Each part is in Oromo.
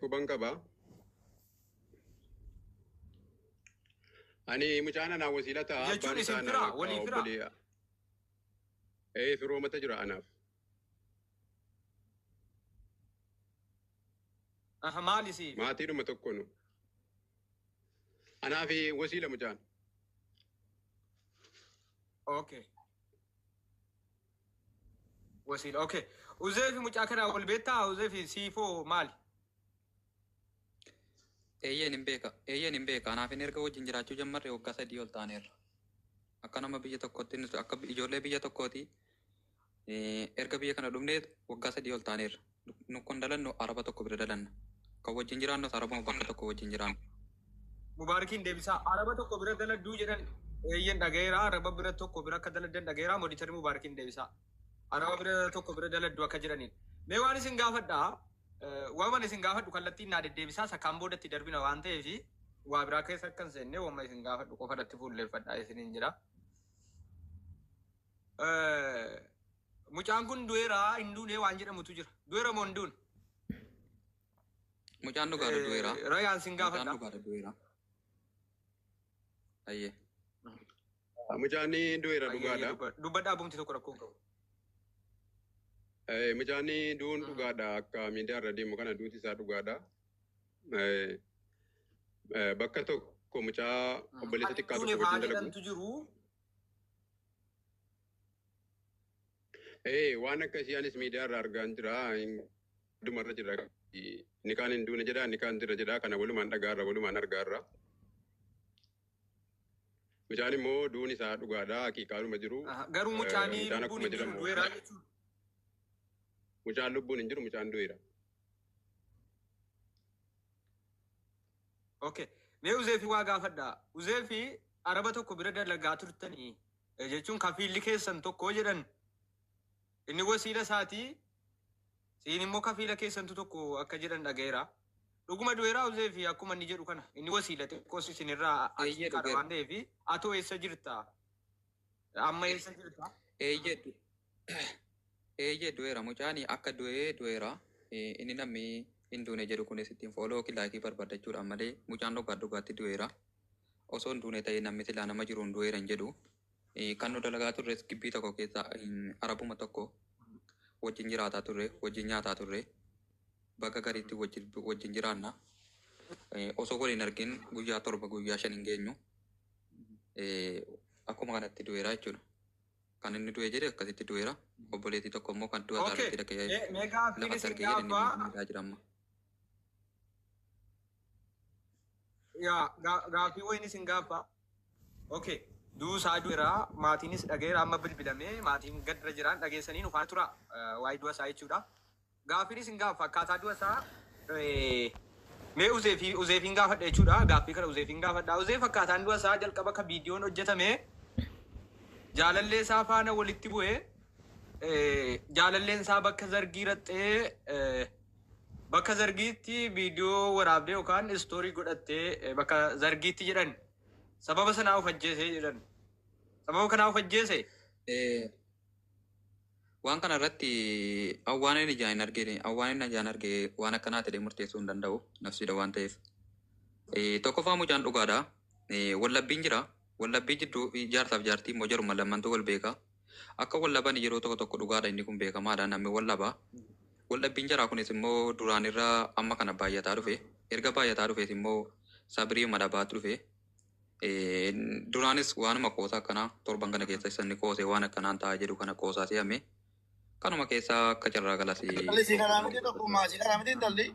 Quban qaba. Ani mucaan anaa wasiila ta'a. Jechuun Abbaan isin isaa firaa anaa akka walii firaa. obbolee. Firoomata jira anaaf. Aha, maali siif? Maatiidhuma tokko nu. Anaa fi wasiila mucaan. Okay. Wasiila. Okay. Uzeefi mucaa kanaa wal beektaa? Uzeefi siifoo maali? Eeyyeen hin beeka. Eeyyeen hin beeka. Anaaf inni erga wajjin jiraachuu jalqabne waggaa 3 ol taaneerra. Akka nama biyya tokkootti nuti akka ijoollee biyya tokkooti erga biyya kana dhufnee waggaa 3 ol taaneerra. Nu kun dalannu araba tokko bira dalanna. Kan wajjin jiraannus arabuma bakka tokko wajjin jiraanna. Mubaarakiin deebisaa. Araba tokko bira daladduu jedhan eeyyen dhagayeera. Araba bira tokko bira akka daladdan dhagayeera. Moditari Mubaarakiin deebisaa. Araba bira tokko bira daladdu akka jedhaniin. Mee waan isin gaafadhaa. Waan isin gaafadhu kallattiin naa deddeebisaa sakkaan boodatti darbina waan ta'eef waa biraa keessa akka hin seenne waan isin gaafadhu qofa irratti fuulleeffadhaa isiniin jira. Mucaan kun du'eera hin duune waan jedhamutu jira. Du'eera moo hin duune? Mucaan dhugaadha du'eera. Rayaan sin Mucaan gaafadha. dhugaadha du'eera. Ayyee. Mucaan du'eera Ayyee dhugaadha. dubbadhaa bumti tokko rakkoo hin qabu. Mucaan du'uun dhugaadha. Akka miidiyaa irra deemu kana duuti isaa dhugaadha. Bakka tokko mucaa obboleessa Kan xiqqaa duune tokko faa wajjin dalagu. jedhantu jiru. Waan akkasii anis miidiyaa irra argaa jira. Dhumarra jira. Inni kaan hin duune jedha, inni kaan jira jedha. Kana walumaan dhagaarra, walumaan argaarra. Mucaan immoo duun isaa dhugaadha. Haqiiqaadhuma jiru. Garuu mucaanii Mucaan lubbuun akkuma hin jiru jedhamu du'eeraa jechuudha. mucaan lubbuun hin jiru, mucaan du'eera. Okay. Mee Uzeefi waa gaafadha. Uzeefi araba tokko bira dalagaa turtanii jechuun kafiilli keessan tokko jedhan inni wasiila isaatii siin immoo kafiila keessantu tokko akka jedhan dhagayeera. Dhuguma du'eeraa Uzeefi akkuma inni jedhu kana inni wasiila xiqqoos isinirraa Eeyyee achiiqaadha dhugeera. waan ta'eef atoo eessa jirta? Amma eessa jirta? Eeyyee eeyyee du'eera. Mucaan akka du'ee du'eera. Inni namni hin duune jedhu kunis ittiin fooloo yookiin laayikii barbaadachuudhaan malee mucaan dhugaa dhugaatti du'eera. Osoo hin duune ta'ee namni silaa nama jiru hin du'eera hin jedhu. Kan nu dalagaa turres gibbii tokko keessa arabuma tokko wajjin jiraataa turre, wajjin nyaataa turre, bakka gariitti wajjin jiraanna. Osoo waliin argin guyyaa 7 guyyaa 5 hin geenyu. Akkuma kanatti du'eera jechuudha. Kan inni du'e jedhe akkasitti du'eera. Obboleettii tokko immoo kan du'a isaa Okay. irratti dhaqee Mee gaaffiin lafatti isin argee jedhe inni gaaffaa miidhaa jira amma. Yaa gaaffii wayin isin gaaffaa. Okay. Duusaa du'eera maatiinis dhageera amma bilbilamee maatiin gadra jiraan dhageessanii nufaan tura waa'ee du'a isaa jechuudha. Gaaffiin isin gaaffa akkaataa du'a isaa mee Uzeefi Uzeefiin gaafadha jechuudha. Gaaffii kana Uzeefiin gaafadha. Uzeef akkaataan du'a isaa jalqaba akka viidiyoon hojjetame jaalallee isaa faana walitti bu'ee jaalalleen isaa bakka zargii raxxee bakka zargiitti viidiyoo waraabdee yookaan istoorii godhattee bakka zargiitti jedhan sababa sanaa of ajjeesee jedhan. Sababa kanaa of ajjeese. Waan kana irratti waan inni ijaan hin argine, waan inni ijaan arge waan akkanaa ta'e murteessuu hin danda'u nafsiidha waan ta'eef. Tokkoffaa mucaan dhugaadha. Wallabbiin jira. Wallabbii jidduu jaarsaaf jaartii immoo jaruma lammantu wal beeka. Akka wallaban yeroo tokko tokko dhugaadha inni kun beekamaadha namni wallaba. Wallabbiin jaraa kunis immoo duraan irra amma kana baay'ataa dhufe. Erga baay'ataa dhufes immoo sabrii madabaatu dhufe. Duraanis waanuma qoosaa akkanaa torban kana keessa inni qoosee waan akkanaan ta'a jedhu kana qoosaa si'ame. Kanuma keessaa akka carraa galas Intalli si kanaa miti tokkummaa si kanaa miti intalli.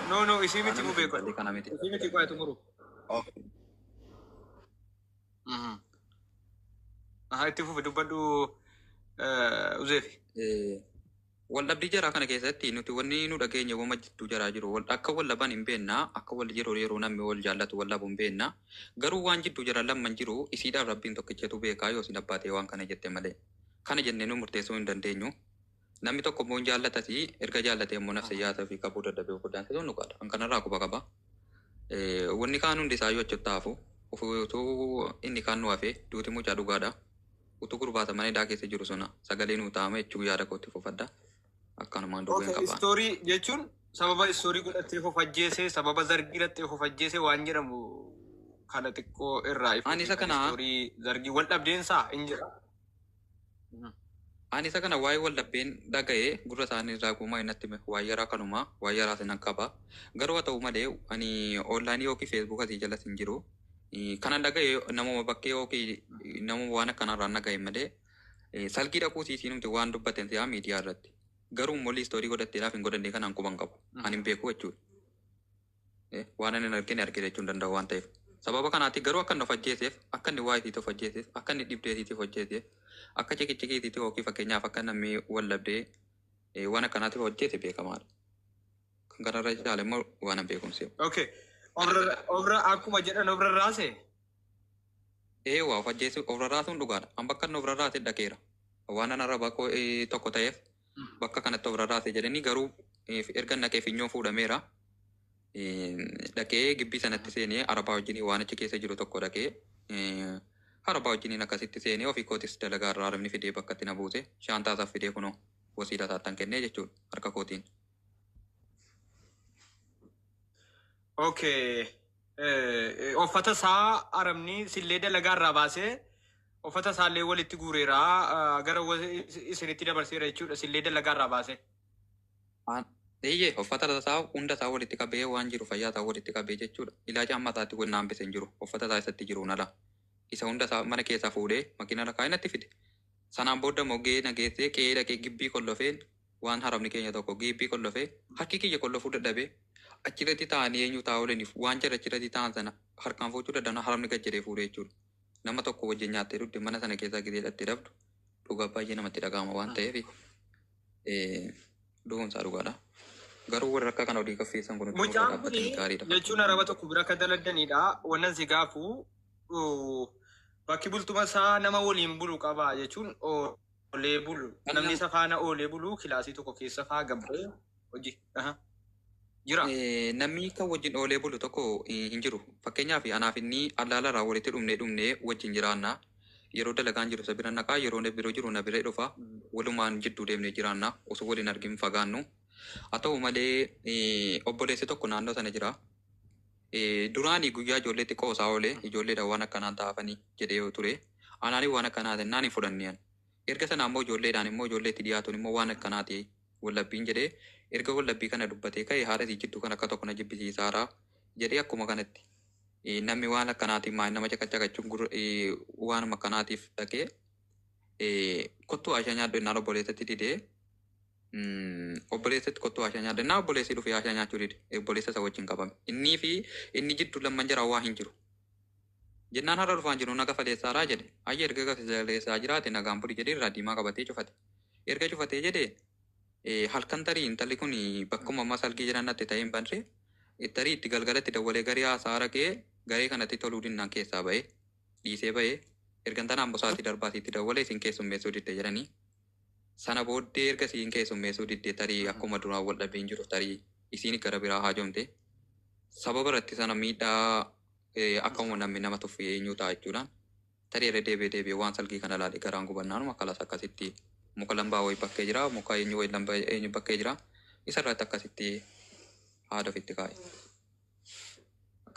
No no isii miti Kana mu miti beeku. intalli kana miti. Isii miti qo'atu muru. Aha itti fufi dubbadhu Uzeefi. Waldhabbii jaraa kana keessatti nuti wanni nu dhageenye wama jidduu jaraa jiru akka wal laban hin beekna akka wal yeroo yeroo namni wal jaallatu wal labu hin beekna garuu waan jidduu jara lamman jiru isiidhaaf rabbiin tokkichatu beekaa yoo isin abbaatee waan kana jette malee kana jennee nu murteessuu hin dandeenyu. Namni tokko immoo hin jaallatasi erga jaallatee immoo nafsa yaata fi qabuu dadhabee of godaansisu nu qaada. Kan kanarraa quba qaba. Wanni kaan hundi isaa yoo achitti hafu utuu inni kaan nu hafe duuti mucaa dhugaadha. Utuu gurbaata mana hidhaa keessa jiru suna sagalee nuu taa'ama jechuu yaada kootti fufadha. Akkanumaan dubbeen Okay, qaba. istoorii jechuun sababa istoorii godhattee of ajjeese, sababa zargii godhattee of ajjeese waan jedhamu kana xiqqoo irraa Ani isa ifuuti kan kana istoorii zargii wal dhabdeensaa hin jira. Ani isa kana waa'ee wal dhabdeen dhaga'ee gurra isaanii irraa guumaa innatti hime waa'ee yaraa kanuma waa'ee yaraa sinan qaba. Garuu haa ta'u malee ani onlaayinii yookiin feesbuuk asii jalas hin jiru. Kanan dhaga'e namuma bakkee yookiin namuma waan akkanarraa dhaga'e malee salgii dhaquu siisiinumti waan dubbateen si'aa miidiyaa irratti. Garuu immoo istoorii godhatteedhaaf hin godhanne kanaan quban qabu. Ani hin beeku jechuudha. Waan ani hin argine argine jechuun danda'u waan ta'eef. Sababa kanaatti garuu akka inni of ajjeeseef, akka inni waa isiitiif ajjeeseef, akka inni dhibdee isiitiif hojjeeseef, akka ciqiciqii isiitiif yookiin fakkeenyaaf akka namni wal dhabdee waan akkanaatiif hojjete beekamaadha. Kan kanarra caale immoo waan hin beekumsi. Okay. Ofirra akkuma jedhan ofirra raase. Eewwa of ajjeesu of rarraasuun dhugaadha. An bakka inni of rarraase dhaqeera. Waan an arraba koo tokko ta'eef bakka kanatti of rarraase jedhanii garuu erga naqee finyoon fuudhameera. Dhaqee gibbii sanatti seenee arabaa wajjin waan achi keessa jiru tokko dhaqee arabaa wajjiniin akkasitti seenee ofii kootis dalagaa irraa arabni fidee bakka itti na buuse shaantaa isaaf fidee kunoo wasiila isaattan kennee jechuudha harka kootiin. Okay. Uffata isaa arabni sillee dalagaa irraa baasee uffata isaallee walitti guureera gara isinitti dabarseera jechuudha sillee dalagaa irraa baasee. Eeyyee uffata isaa hunda isaa walitti qabee waan jiru fayyaa isaa walitti qabee jechuudha. Ilaacha amma isaatti waan hambise hin jiru uffata isaa isatti jiruun ala. Isa hunda isaa mana keessaa fuudhee makiina rakaa natti fide. Sanaan booda moggee nageessee qe'ee dhaqee gibbii kollofeen waan haramni keenya tokko gibbii kollofee harki kiyya kollofuu dadhabee achirratti taa'anii eenyu taa'uu oolaniif waan jara achirratti taa'an sana harkaan fuuchuu dadhabna haramni gad jedhee fuudhee jechuudha. Nama tokko wajjin nyaattee dugde mana sana keessaa gidee hidhattee dhabdu dhugaa baay'ee namatti dhaga'ama waan ta'eef dhuunsaa dhugaadha. Garuu warra akka kana olii kaffeessan kun utuu nurra Mucaan dhaabbatanii kuni gaariidha. jechuun araba tokko bira akka dalaganidha. Wannan si gaafu bakki bultuma isaa nama waliin bulu qaba jechuun oolee bulu. Kan Namni nama isa faana oolee bulu kilaasii tokko keessa faa gabbee hojii. Jira. Namni kan wajjin oolee bulu tokko hin jiru. Fakkeenyaaf anaaf inni allaalarraa walitti dhumnee dhumnee wajjin jiraanna. Yeroo dalagaan jiru isa bira naqaa, yeroo na bira jiru na bira dhufa. Walumaan jidduu deemnee jiraanna. Osoo waliin argin fagaannu. Haa ta'u malee obboleessi tokko naannoo sana jira. Duraanii guyyaa ijoollee xiqqoo isaa oolee ijoolleedhaan waan akkanaan taa'afanii jedhee yoo ture. Anaanii waan akkanaa ta'e naan hin fudhanne ani. Erga sana ammoo ijoolleedhaan immoo ijoolleetti dhiyaatuun immoo waan akkanaa ta'e wallabbiin jedhee erga wallabbii kana dubbatee ka'e haadha isii jidduu kan akka tokko na jibbisiisaaraa jedhee akkuma kanatti namni waan akkanaatiin maal nama caqacaqachuun waanuma akkanaatiif dhaqee kottuu ashaa nyaadhu innaan obboleessatti didee obboleessatti kottuu ashaa nyaadhu innaan obboleessi dhufee ashaa nyaachuu dide obboleessa isa wajjin qabame innii fi inni jidduu lamman jara waa hin jiru. Jennaan har'a dhufaan jiru naga faleessaaraa jedhe ayya erga gafaleessaa jiraate nagaan buli jedhee irraa diimaa qabatee cufate erga cufatee jedhee halkan tarii intalli kun bakkuma amma salgii jiran natti ta'ee hin banre tarii itti galgalatti dawwalee garee haasaa raqee garee kanatti toluu dinnaan keessaa ba'ee dhiisee ba'ee ergan tanaan bosaatii darbaatiitti dawwalee isin keessummeessuu didde jedhanii sana booddee erga isin keessummeessuu didde tarii akkuma duraan wal dhabeen jiru tarii isiin gara biraa haajomte sababa irratti sana miidhaa akkuma namni nama tuffii eenyu ta'a jechuudhaan tarii irra deebi'ee deebi'ee waan salgii kana ilaale garaan gubannaanuma akkalas akkasitti muka lambaa wayii bakkee jira muka eenyu wayii lambaa eenyu bakkee jira isa irratti akkasitti haadha ofitti kaa'e.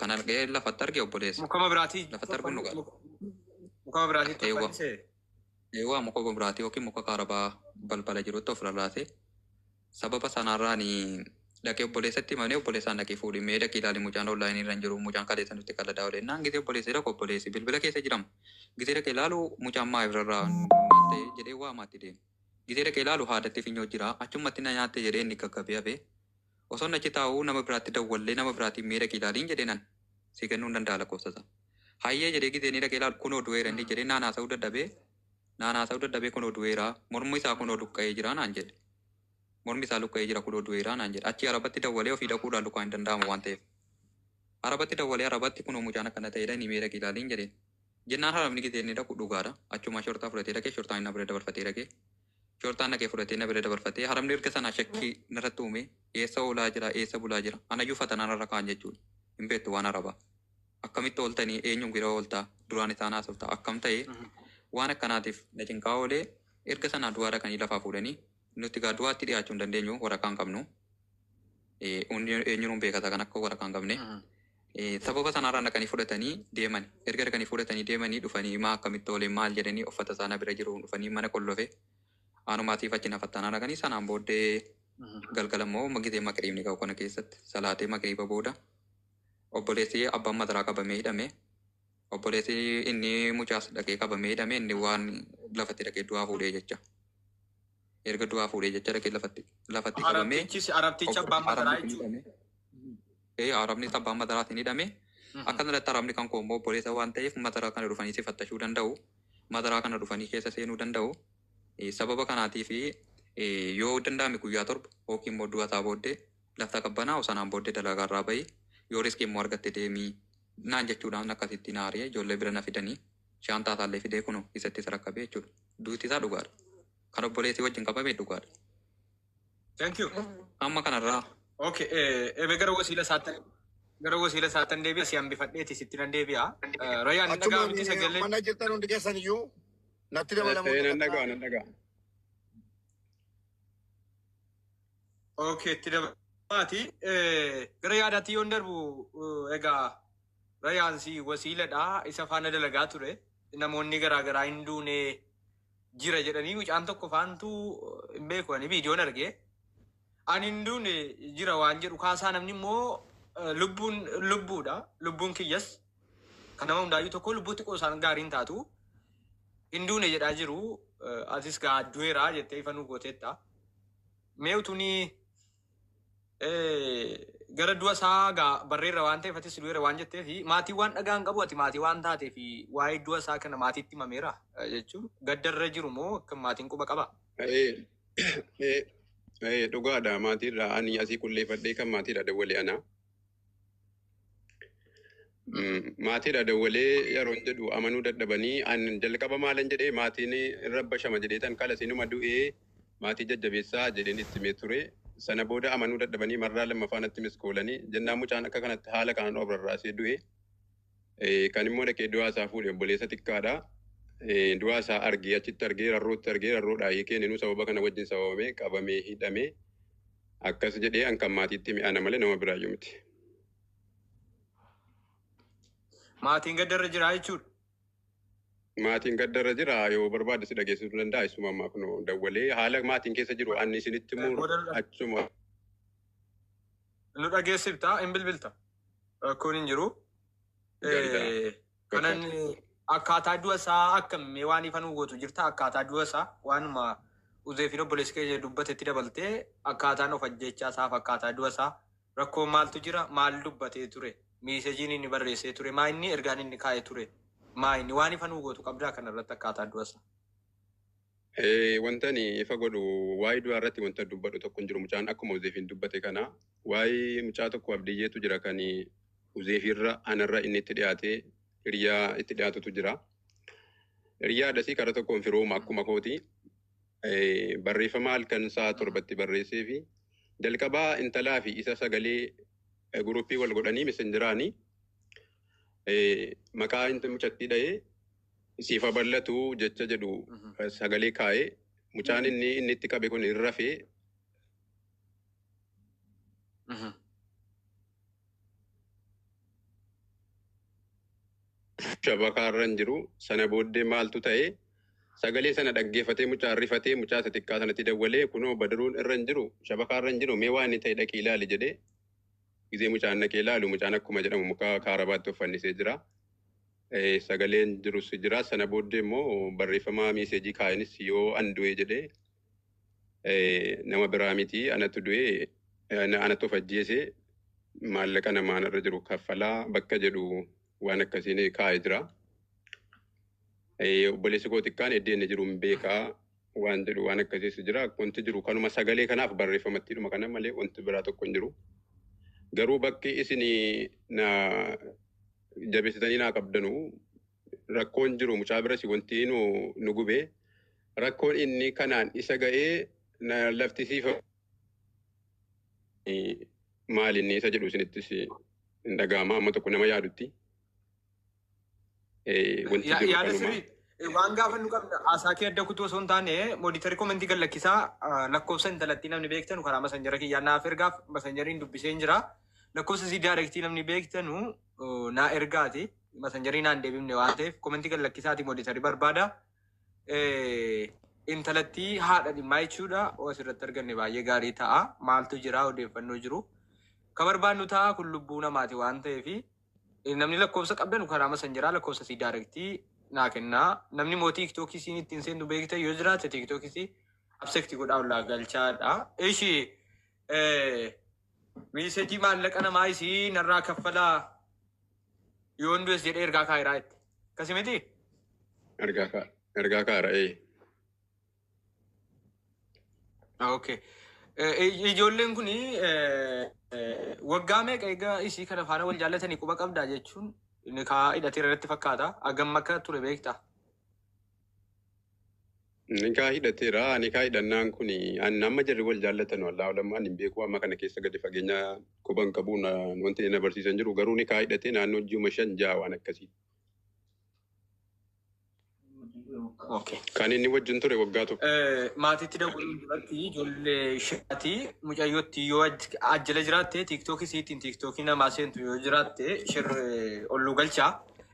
Kan argee lafatti arge obboleessa. Mukama biraatii Lafatti arguun dhugaadha. mukama biraatii Eewwa. tolfannise. Eewwa muka biraatii yookiin muka kaarabaa balbala jirutti of rarraase sababa sanarraan dhaqee obboleessatti himamee obboleessaan dhaqee fuudhi mee dhaqee ilaali mucaan onlaayinii irra hin jiru mucaan kaleessa nutti qalladaa oole naan gisee obboleessi dhaqu obboleessi bilbila keessa jirama gisee dhaqee ilaalu mucaan maa irraa maal ta'e jedhee waamaatti deema gisee dhaqee ilaalu haadatti finyoo jira achumatti na nyaatte jedhee inni gaggabee hafe osoo inni achi taa'uu nama biraatti dawwallee nama biraatiin mee dhaqee ilaaliin jedhee nan si kennuu hin danda'a lakkoofsa isaa hayyee jedhee gisee inni dhaqee ilaalu kunoo du'eera inni jedhee naan haasa'uu dadhabee naan haasa'uu dadhabee kunoo du'eera mormi isaa kunoo luqqa'ee jira naan jedhe. Mormi isaa luqqa'ee jira kunoo du'eera naan jedhe. Achi arabatti dawwalee ofii dhaquudhaan lukaan hin danda'amu waan ta'eef. Arabatti dawwalee arabatti kunoo mucaan akkana ta'edha ni mee dhaqi ilaaliin jedheen. Jennaan haramni gisee inni dhaqu dhugaadha. Achuma shortaa fudhatee dhaqee shortaan na bira dabarfatee dhaqee. Shortaan dhaqee fudhatee na bira dabarfatee haramni erga sanaa shakkii narratti uume eessa oolaa jira eessa bulaa jira anayyuu fatanaan irra kaa'an jechuudha. Hin beektu waan arabaa. Akkamitti ooltanii eenyuun bira ooltaa duraan isaan haasoftaa akkam ta'e waan akkanaatiif na cinqaa oolee erga sanaa du'aa dhaqanii lafaa fuudhanii Nuti gaa du'aatti dhiyaachuu hin dandeenyu, waraqaa hin qabnu. Eenyuun beekata kan akka waraqaa hin qabne. Sababa sanarraan dhaqanii fudhatanii deeman. Erga dhaqanii fudhatanii deemanii dhufanii maa akkamitti oolee maal jedhanii uffata isaanii bira jiru dhufanii mana qollofe. Anumaatiif achi nafattanaa dhaqanii sanaan booddee galgala immoo gisee maqriibni qabu kana keessatti salaatee maqriiba booda obboleessi abbaan madaraa qabamee hidhame. Obboleessi inni mucaas dhaqee qabamee hidhame, inni waan lafatti dhaqee du'aa fuudhee jecha. Erga du'aa fuudhee jecha dhaqee lafatti qabamee. Arabtichis, arabticha abbaan madaraa Arabni jechuudha. hidhame. Arabni abbaan madaraatiin hidhame. Akkanarratti arabni kan koo immoo obboleessa waan ta'eef madaraa kana dhufanii si fattashuu danda'u. Madaraa kana dhufanii keessa seenuu danda'u. Sababa kanaatiif yoo danda'ame guyyaa 7 yookiin immoo du'a isaa booddee lafta qabbanaa'u sanaan booddee dalagaarraa bahi, yoo riskii immoo argatte deemii naan jechuudhaan akkasitti na ari'ee ijoollee bira na fidanii shaantaa isaallee fidee kunoo isatti isa rakkabee jechuudha. Duuti isaa dhugaadha. Kan obboleessi wajjin qabame dhugaadha. Thank you. Amma kanarraa Okay, ebe gara wasiila isaattan deebi'a, si hambifadheeti sitti nan deebi'a. Rayyaan hin Achuma dhaga'aa miti sagalee? Mana jirtan hundi keessan iyyuu natti dabalamuu Nan dhagaa, nan dhagaa. Okay, itti dabalaati. Gara yaadaatti yoon darbu, egaa Rayyaan si wasiiladha, isa faana dalagaa ture. Namoonni garaa garaa hin duune, jira jedhanii mucaan tokko faantu hin beeku, ani viidiyoon argee. Ani hin duune, jira waan jedhu kaasaa, namni immoo lubbuun lubbuudha. Lubbuun kiyyas kan nama hundaayyuu tokko, lubbuu xiqqoo isaan gaariin taatu. Hin duune jedhaa jiru. Atis gaa du'eera jettee ifa nuu gooteetta. Mee utunii gara du'a isaa gaa barreerra waan ta'eef, atis du'eera waan jettee fi maatii waan dhagaan qabu, ati maatii waan taatee fi waa'ee du'a isaa kana maatiitti himameera jechuun gaddarra jiru moo akka maatiin quba qaba? Dhugaadha, maatiirraa ani asii qulleeffadhee kan maatiidha dawwalee ana. Maatiidha dawwalee yeroon jedhu amanuu dadhabanii, an jalqaba maalan jedhee maatiin rabba shama jedhee tan kala sinuma du'ee maatii jajjabeessaa jedheen itti himee ture. Sana booda amanuu dadhabanii marraa lammaffaa natti miskoolanii jennaan mucaan akka kanatti haala kanaan of rarraasee du'e. Kan immoo dhaqee du'aa isaa fuudhe obboleessa xiqqaadha. Du'aa isaa argee, achitti argee, rarrootti argee, rarroodhaa hiikee ninuu sababa kana wajjin sababamee qabamee hidhamee akkas jedhee an kan maatiitti hime ana malee nama biraayyuu miti. Maatiin gaddarra jira jechuudha. Maatiin gaddarra jira, yoo barbaade si dhageessisuu danda'a, isuma ammaa kun dawwalee haala maatiin keessa jiru anni isinitti himu achuma. Nu dhageessifta, hin bilbilta. Rakkoon hin jiru. Gaariidha. Kanan akkaataa du'a isaa akkam, mee waan ifa nu gootu jirta, akkaataa du'a isaa waanuma Uzeefin obboleessi keenya dubbatetti dabaltee, akkaataan of ajjechaa isaaf, akkaataa du'a isaa, rakkoo maaltu jira, maal dubbatee ture, messageiin inni barreessee ture maa, inni ergaan inni kaa'ee ture maa, inni waan ifa nu gootu qabdaa kanarratti akkaataa du'a isaa. Wanta ani ifa godhu waa'ee du'aa irratti wanta dubbadhu tokko hin jiru. Mucaan akkuma Uzeefin dubbate kana waa'ee mucaa tokko Abdiyyeetu jira, kan Uzeefirra anarra inni itti dhiyaatee hiriyaa itti dhiyaatutu jira. Hiriyaadhasii karaa tokkoon firooma akkuma kooti. Barreeffama halkan sa'a 7tti barreessee fi jalqabaa intalaa fi isa sagalee groupii wal godhanii messengeraanii maqaa inta mucattii dha'ee siifa bal'atu jecha jedhu sagalee kaa'ee, mucaan inni itti qabe kun irra rafee. Shabakaa irra hin jiru. Sana booddee maaltu ta'e? Sagalee sana dhaggeeffatee mucaan rifatee mucaa isa xiqqaa sanatti dawwalee, kunoo Badaruun irra hin jiru, shabakaa irra hin jiru, mee waan inni ta'e dhaqii ilaali jedhee. Gizee mucaan dhaqee ilaalu mucaan akkuma jedhamu muka kaarabaatti of fannisee jira. Sagaleen jirus jira. Sana booddee immoo barreeffama messageii kaa'enis yoo an du'e jedhee nama biraa miti, anatu du'e, anatu of ajjeese, maallaqa namaan irra jiru kaffalaa bakka jedhu waan akkasiin kaa'ee jira. Obboleessi koo xiqqaan iddoo inni jiru hin beekaa waan jedhu waan akkasiis jira. Wanti jiru kanuma, sagalee kanaaf barreeffamattidhuma kana malee wanti biraa tokko hin jiru. Garuu bakki isin na jabeessitanii naa qabdanu rakkoon jiru mucaa biras wanti nu gubee rakkoon inni kanaan isa ga'ee na lafti siifa maal inni isa jedhu isinittis hin dhaga'ama amma tokko nama yaadutti. Wanti jiru Yaada kanuma. Sirrii. Waan gaafannu qabna. Haasaa kee adda kutuu osoo hin taane moderator comment gad lakkisaa, lakkoofsa intalattii namni beektanu karaa Messenger kiyyaa naaf ergaaf, Messengeriin dubbisee hin jira. Lakkoofsa isii direct namni beektanu naa ergaati. Messenger naan deebifne waan ta'eef comment gad lakkisaati moderator barbaada. Intalattii haadha dhimmaa jechuudha. Oo asirratti arganne baay'ee gaarii ta'a. Maaltu jira, odeeffannoo jiru? Ka barbaannu ta'a, kun lubbuu namaati waan ta'eef namni lakkoofsa qabdan karaa Messengeraa lakkoofsa isii direct naa kennaa. Namni immoo TikTokii isiin ittiin seentu beektan yoo jiraate TikTokii isii accept godhaa ollaa galchaadha. Ishi message maallaqa namaa isii narraa kaffalaa yoon du'es jedhee ergaa kaayiraa itti. Akkasi miti? Ergaa kaara ee. Okay. Ijoolleen kun waggaa meeqa egaa isii kana faana wal jaallatanii quba qabdaa jechuun inni kaa hidhateera irratti fakkaata. Hagam akka ture beektaa? Nikaa hidhateera. Nikaa hidhannaan kun ani amma jarri wal jaallatan wallaahu lammaan hin beeku, amma kana keessa gadi fageenya quba hin qabu, wanti na barsiisan jiru, garuu nikaa hidhatee naannoo ji'uma 5-6 waan akkasii. Okay. Kan inni wajjin ture waggaa 1. Maatiitti dabaluun duratti ijoollee shaati mucayyootti yoo ajjala jiraatte TikTokii isiitiin TikTokii namaa seentu yoo jiraatte share olluu galchaa.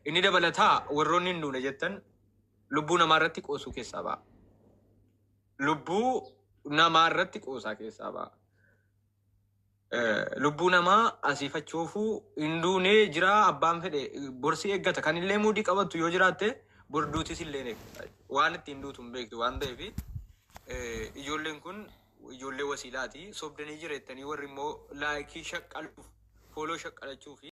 Inni dabalataa warroonni hin duune jettan lubbuu namaa irratti qoosuu keessaa ba'a. Lubbuu namaa irratti qoosaa keessaa ba'a. Lubbuu namaa asii fachoofuu hin duune jira, abbaan fedhe borsi eeggata. Kan illee muudii qabattu yoo jiraatte borduutis illee eeggata. Waan ittiin duutu hin beektu waan ta'eef ijoolleen kun ijoollee wasiilaati. Sobdanii jireettanii warri immoo like shaqqaluuf, follow shaqqalachuu fi